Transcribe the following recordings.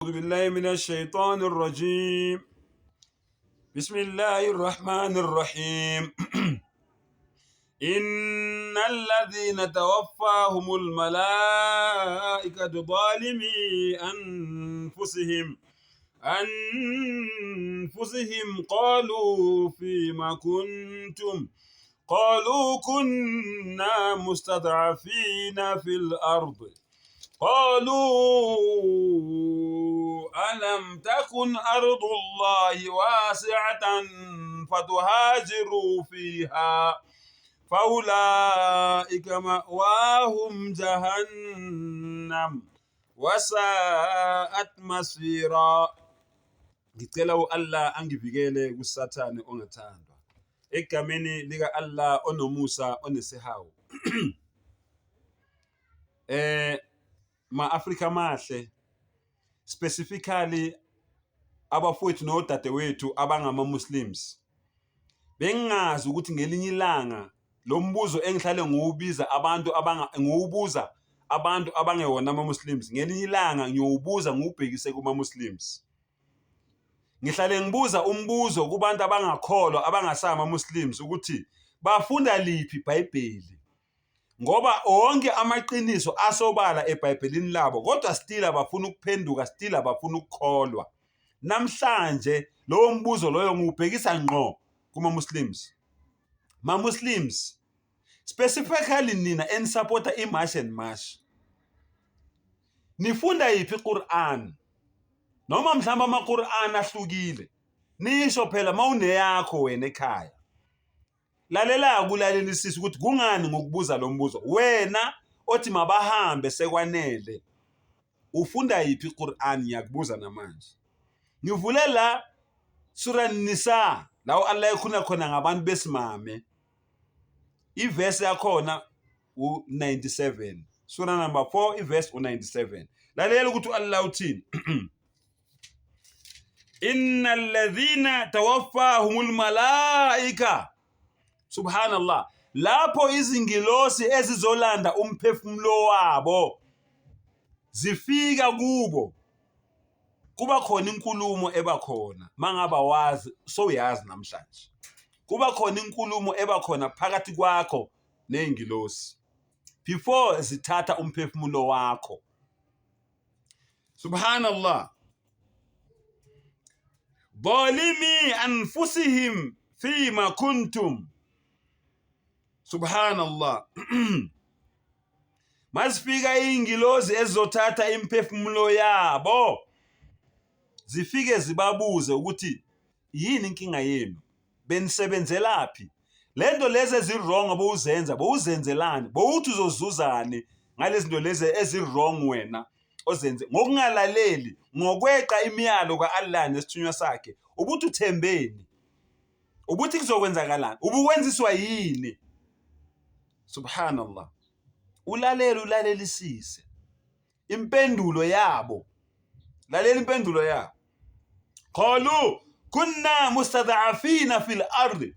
بالله من الشيطان الرجيم بسم الله الرحمن الرحيم إن الذين توفاهم الملائكة ظالمي أنفسهم قالوا فيما كنتم قالوا كنا مستضعفين في الأرض قالوا ألم تكن أرض الله واسعة فتهاجروا فيها فأولئك مأواهم جهنم وساءت masira. Ngicela u-Allah angivikele kuSathane ongathandwa. Egameni lika-Allah onomusa onesihawu. Ma-Afrika amahle, specifically abafowethu nodadewethu abangama-Muslims. Bengingazi ukuthi ngelinye ilanga lo mbuzo engihlale ngiwubiza abantu abanga ngiwubuza abantu abangewona ama-Muslims, ngelinye ilanga ngiyowubuza ngiwubhekise kuma-Muslims. Ngihlale ngibuza umbuzo kubantu abangakholwa abangasama Muslims ukuthi bafunda liphi iBhayibheli, ngoba onke amaqiniso asobala eBhayibhelini labo, kodwa still abafuna ukuphenduka, still abafuna ukukholwa. Namhlanje lowo mbuzo loyo ngiwubhekisa ngqo kuma-Muslims. Ma-Muslims, specifically nina enisapota i-March and March, nifunda yiphi iQur'an? Noma mhlawumbe ama-Qur'an ahlukile, nisho phela mawuneyakho wena ekhaya. Lalela kulalelisisa ukuthi kungani ngokubuza lo mbuzo. Wena othi mabahambe sekwanele, ufunda yiphi iQur'an? Ngiyakubuza namanje. Ngivule la Sura Nisa, la u-Allah ekhuluma khona ngabantu besimame. Ivesi yakhona u-97. Sura number 4, ivesi u-97. Lalela ukuthi u-Allah uthini. Innal ladhina tawaffahumul malaika. Subhanallah. Lapho izingilosi ezizolanda umphefumulo wabo zifika kubo, kuba khona inkulumo eba khona mangaba wazi, sowuyazi namhlanje. Kuba khona inkulumo eba khona phakathi kwakho nezingilosi before zithatha umphefumulo wakho. Subhanallah. Zalimi anfusihim fima kuntum. Subhanallah. Mazifika iy'ngilozi ezizothatha imiphefumulo yabo, zifike zibabuze ukuthi yini inkinga yenu, benisebenzelaphi le nto lezi ezi-wrong bowuzenza, bowuzenzelani, bowuthi uzozuzani ngalezi zinto lezi ezi-wrong wena ozenze ngokungalaleli, ngokweqa imiyalo ka-Allah nesithunywa sakhe, ubuthi uthembeni, ubuthi kuzokwenzakalani, ubukwenziswa yini? Subhanallah. Ulalele, ulalelisise impendulo yabo, lalela impendulo yabo. Qalu kunna mustad'afina fil ardi,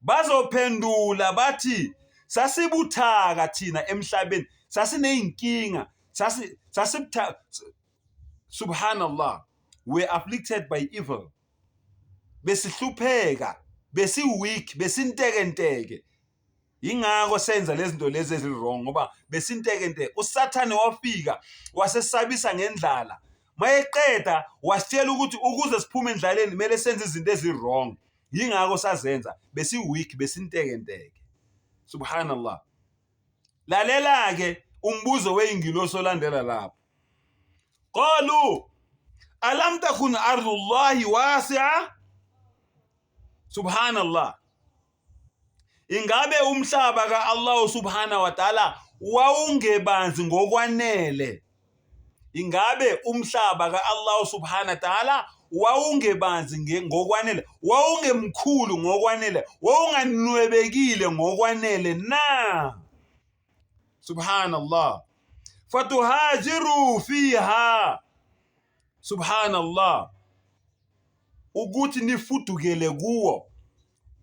bazophendula bathi sasibuthaka thina emhlabeni, sasineyinkinga, sasibutha. Subhanallah, we afflicted by evil, besihlupheka, besi-weak, besintekenteke, yingakho senza lezi zinto lezi ezi-wrong, ngoba besintekenteke. USathane wafika wasesabisa ngendlala, mayeqeda wasitshela ukuthi ukuze siphume endlaleni kumele senze izinto ezi-wrong, yingakho sazenza, besi-weak, besintekenteke. Subhanallah. Lalela-ke umbuzo weyingilosi olandela lapho. Qalu alam takun ardullahi wasi'a. Subhanallah. Ingabe umhlaba ka-Allah subhanahu wa ta'ala wawungebanzi ngokwanele? Ingabe umhlaba ka-Allah subhanahu wa ta'ala wawungebanzi ngokwanele, wawungemkhulu ngokwanele, wawunganwebekile ngokwanele na? Subhanallah. Fatuhajiru fiha. Subhanallah. Ukuthi nifudukele kuwo,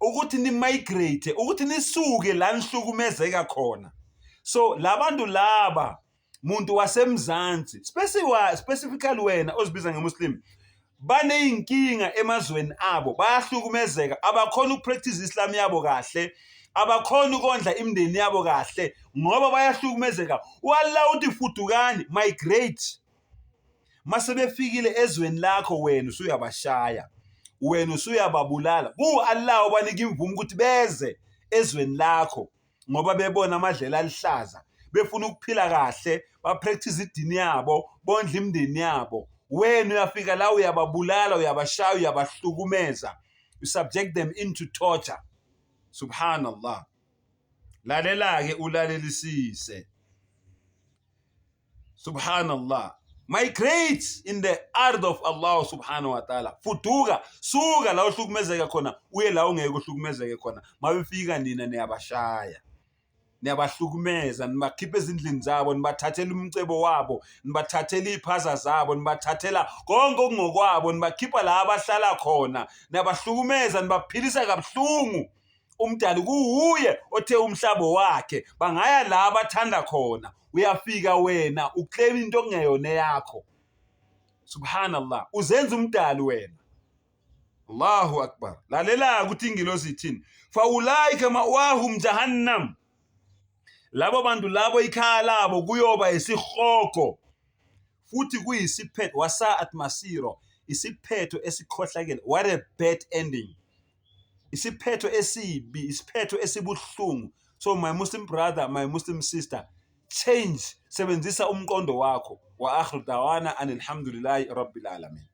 ukuthi ni-migrate, ukuthi nisuke la nihlukumezeka khona. So labantu laba Muntu waseMzansi, specifically wena ozibiza ngeMuslim, baney'nkinga emazweni abo, bayahlukumezeka, abakhona ukupractice Islam yabo kahle, abakhona ukondla imindeni yabo kahle ngoba bayahlukumezeka. U-Allah uthi fudukani, migrate. Mase befikile ezweni lakho wena usuyabashaya, wena usuyababulala. Ku-Allah obanika imvume ukuthi beze ezweni lakho ngoba bebona amadlela aluhlaza, befuna ukuphila kahle, bapractice idini yabo, bondle imindeni yabo. Wena uyafika la uyababulala, uyabashaya, uyabahlukumeza. You subject them into torture. Subhanallah. Lalela-ke ulalelisise. Subhanallah. Migrate in the ard of Allah subhanahu wa ta'ala. Fuduka, suka la uhlukumezeka khona, uye la ungeke uhlukumezeke khona. Mabefika nina niyabashaya. Niyabahlukumeza, nibakhipha ezindlini zabo, nibathathela umcebo wabo, nibathathela iy'phaza zabo, nibathathela konke okungokwabo, nibakhipha la abahlala khona, niyabahlukumeza, nibaphilisa kabuhlungu. Umdali kuwuye othe umhlaba wakhe, bangaya la abathanda khona. Uyafika wena uclaim into okungeyona eyakho. Subhanallah, uzenza umdali wena. Allahu akbar. Lalela ukuthi ingilosi ithini. Faulaika mawahum jahannam. Labo bantu labo ikhaya labo kuyoba isihogo futhi kuyisiphetho, wasaat masiro, isiphetho esikhohlakele. What a bad ending. Isiphetho esibi, isiphetho esibuhlungu. So my Muslim brother, my Muslim sister, change, sebenzisa umqondo wakho. Wa akhiru dawana anilhamdulillahi rabbil alamin.